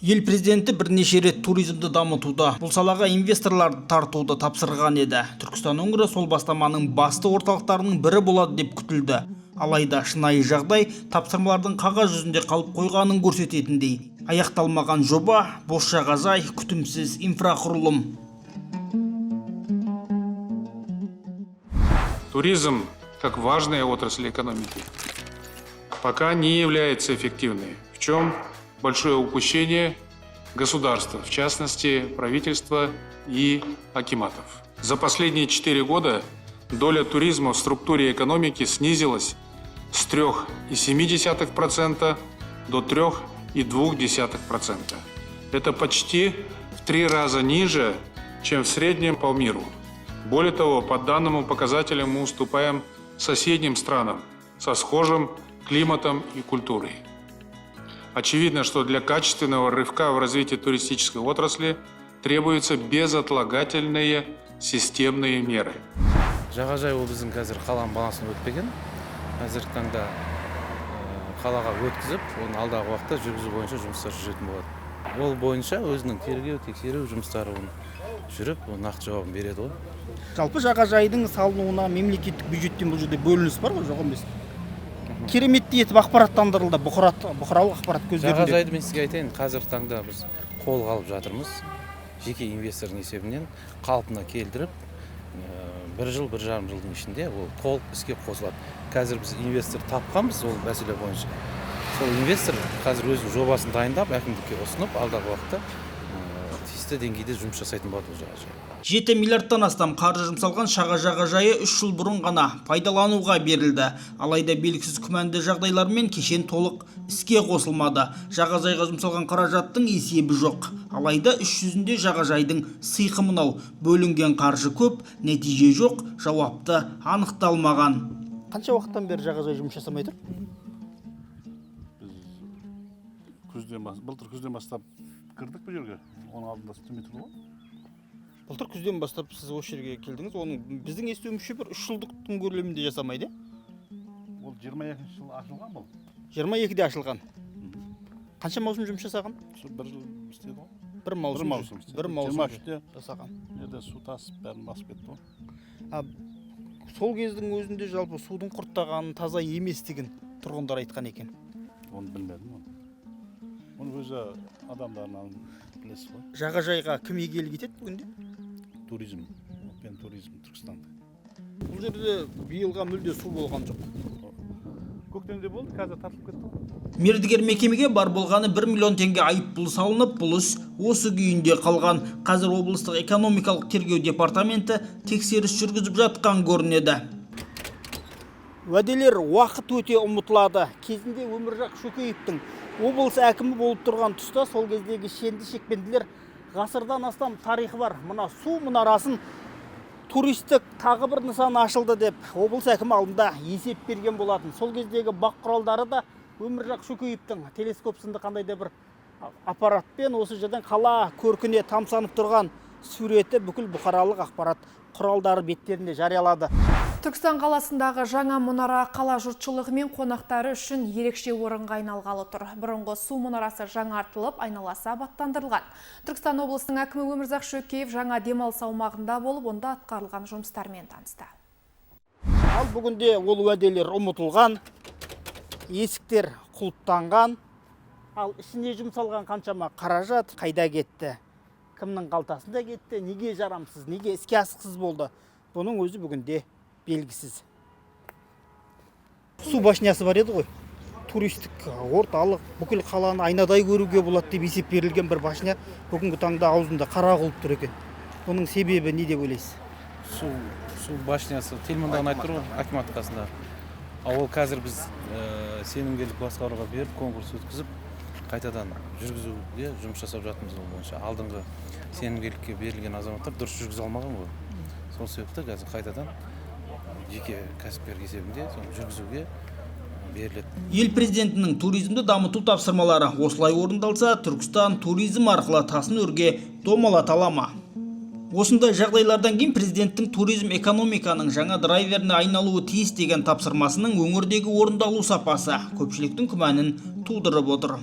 Ел президенті бірнеше рет туризмді дамытуда, бұл салаға инвесторларды тартуды тапсырған еді. Түркістан өңірі сол бастаманың басты орталықтарының бірі болады деп күтілді. Алайда шынайы жағдай тапсырмалардың қағаз жүзінде қалып қойғанын көрсететіндей. Аяқталмаған жоба, бос жағажай, күтімсіз инфрақұрылым. Туризм, как важная отрасль экономики, пока не является эффективной, в чем большое упущение государства, в частности, правительства и акиматов. За последние 4 года доля туризма в структуре экономики снизилась с 3,7% до 3,2%. Это почти в 3 раза ниже, чем в среднем по миру. Более того, по данному показателю мы уступаем соседним странам со схожим климатом и культурой. Очевидно, что для качественного рывка в развитии туристической отрасли требуются безотлагательные системные меры. Жағажай ол біздің қазір қаланың балансына өтпеген. Қазіргі таңда қалаға өткізіп, оны алдағы уақытта жүргізу бойынша жұмыстар жүретін болады. Ол бойынша өзінің тергеу, тексеру жұмыстары, оны жүріп, ол нақты жауабын береді ғой. Жалпы жағажайдың салынуына мемлекеттік бюджеттен бұл жерде бөлініс бар ғой, жоқ емес. Кереметтей етіп ақпараттандырылды бұқаралық ақпарат көздерінде. Жағажайды мен сізге айтайын, қазіргі таңда біз қолға алып жатырмыз. Жеке инвестордың есебінен қалпына келтіріп, бір жыл, 1,5 жылдың ішінде ол толық іске қосылады. Қазір біз инвестор тапқанбыз ол мәселе бойынша. Сол инвестор қазір өзінің жобасын дайындап, әкімдікке ұсынып, алдағы уақытта тиісті деңгейде жұмыс жасайтын болады ол жағажай. 7 миллиардтан астам қаржы жұмсалған Шаға жағажайы 3 жыл бұрын ғана пайдалануға берілді. Алайда белгісіз күмәнді жағдайлармен кешен толық іске қосылмады. Жағажайға жұмсалған қаражаттың есебі жоқ. Алайда іс жүзінде жағажайдың сиқы мынау. Бөлінген қаржы көп, нәтиже жоқ, жауапты анықталмаған. Қанша уақыттан бері жағажай жұмыс жасамай тұр? Біз былтыр күзден бастап кірдік бұл жерге, оның алдында істемей тұрды ғой. Былтыр күзден бастап сіз осы жерге келдіңіз. Оның біздің естуімізше, бір 3 жылдықтың көлемінде жасамайды. Ол 22-жылы ашылған бұл. 22-де ашылған. Қанша маусым жұмыс жасаған? Сол бір жыл істеді ғой. Бір маусым. Бір маусым істеді. Бір маусым 23-те жасаған. Бұл жерде су тасып, бәрін басып кетті ғой. А, сол кездің өзінде жалпы судың құрттағанын, таза еместігін тұрғындар айтқан екен. Оны білмедім. Оны өзі адамдарынан білесіз ғой. Жағажайға кім игілік етеді бүгінде? Туризм пен туризм Түркістанда. Бұл жерде биылға мүлде су болған жоқ. Көктемде болды, қазір тартылып кетті ғой. Мердігер мекемеге бар болғаны 1 миллион теңге айыппұл салынып, бұл іс осы күйінде қалған. Қазір облыстық экономикалық тергеу департаменті тексеріс жүргізіп жатқан көрінеді. Уәделер уақыт өте ұмытылады. Кезінде Өмірзақ Шөкеевтің облыс әкімі болып тұрған тұста сол кездегі шенді шекпенділер ғасырдан астам тарихы бар мына су мұнарасын туристік тағы бір нысан ашылды деп облыс әкімі алдында есеп берген болатын. Сол кездегі бақ құралдары да Өмірзақ Шөкеевтің телескоп сынды қандай да бір аппаратпен осы жерден қала көркіне тамсанып тұрған суреті бүкіл бұқаралық ақпарат құралдары беттерінде жариялады. Түркістан қаласындағы жаңа мұнара қала жұртшылығы мен қонақтары үшін ерекше орынға айналғалы тұр. Бұрынғы су мұнарасы жаңартылып, айналасы абаттандырылған. Түркістан облысының әкімі Өмірзақ Шөкеев жаңа демалыс аумағында болып, онда атқарылған жұмыстармен танысты. Ал бүгінде ол уәделер ұмытылған, есіктер құлыптанған, ал ішіне жұмсалған қаншама қаражат қайда кетті? Кімнің қалтасында кетті? Неге жарамсыз, неге іске асқысыз болды? Бұның өзі бүгінде белгісіз. Су башнясы бар еді ғой. Туристік орталық, бүкіл қаланы айнадай көруге болады деп есеп берілген бір башня бүгінгі таңда аузында қара құлып тұр екен. Бұның себебі не деп ойлайсыз? Су башнясы Тельмандағыны айтып тұр ғой, акимат қасында. Ал ол қазір біз сенімгерлік басқаруға беріп, конкурс өткізіп, қайтадан жүргізуге жұмыс жасап жатырмыз. Ол бойынша алдыңғы сенімгерлікке берілген азаматтар дұрыс жүргізе алмаған ғой. Сол себепті қазір қайтадан жеке кәсіпкер есебінде соны жүргізуге беріледі. Ел президентінің туризмді дамыту тапсырмалары осылай орындалса, Түркістан туризм арқылы тасын өрге домалата ала ма? Осындай жағдайлардан кейін президенттің туризм экономиканың жаңа драйверіне айналуы тиіс деген тапсырмасының өңірдегі орындалу сапасы көпшіліктің күмәнін тудырып отыр.